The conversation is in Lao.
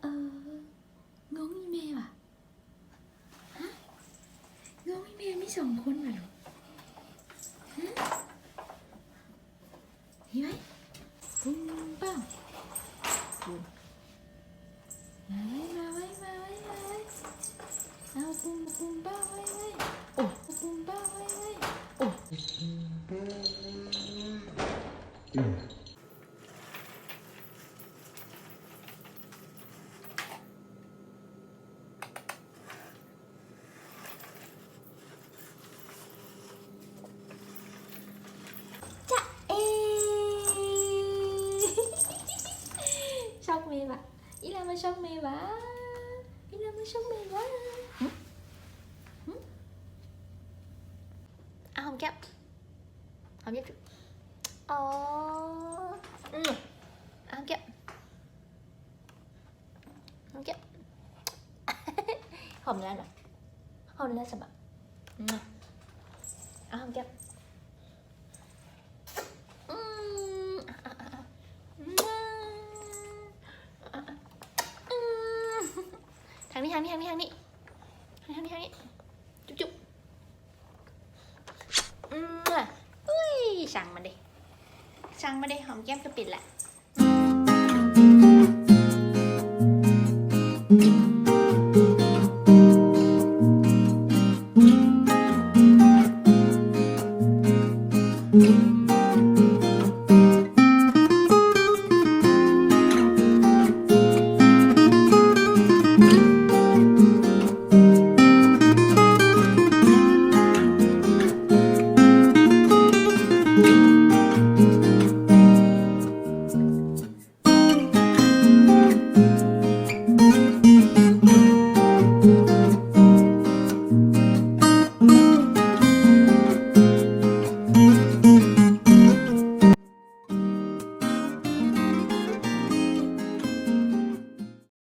ເອີ ງົງອີ່ແມ່ຫວາ? ຮະ? ງົງອີ່ແມ່ມີສອງຄົນຫວາລູກ? ຮະ? ເຫັນໄໝ? ປຸ້ມປ້າມ ປຸ້ມ ມາໄວ ມາໄວ ມາໄວ ມາໄວ ເອົາປຸ້ມ ປຸ້ມປ້າມ ໄວໆ ໂອ້ ປຸ້ມປ້າມ ໄວໆ ໂອ້. ຈະເອ ຊັອກແມ່ຫວາ? ອີ່ຫຼ້າມາຊັອກແມ່ຫວາ? ອີ່ຫຼ້າມາຊັອກແມ່ຫວາ? ຫຶ? ຫຶ? ອາ ຫອມແກ້ມ ຫອມແກ້ມ ອໍ ອືມ ອາ ຫອມແກ້ມ ຫອມແກ້ມ ຫອມແລ້ວນະ ຫອມແລ້ວສະບາຍ ອືມ ອາ ຫອມແກ້ມ ອືມ ອາ ອາ ອາ ອາ ອາ ອາ ອາ ທາງນີ້ ທາງນີ້ ທາງນີ້ ທາງນີ້ ທາງນີ້ ທາງນີ້ ຈຸບໆ. ອືມ ອຸ້ຍ ຊ່າງມັນເດ ຊ່າງມັນເດ ຫອມແກ້ມກະເປັນລະ.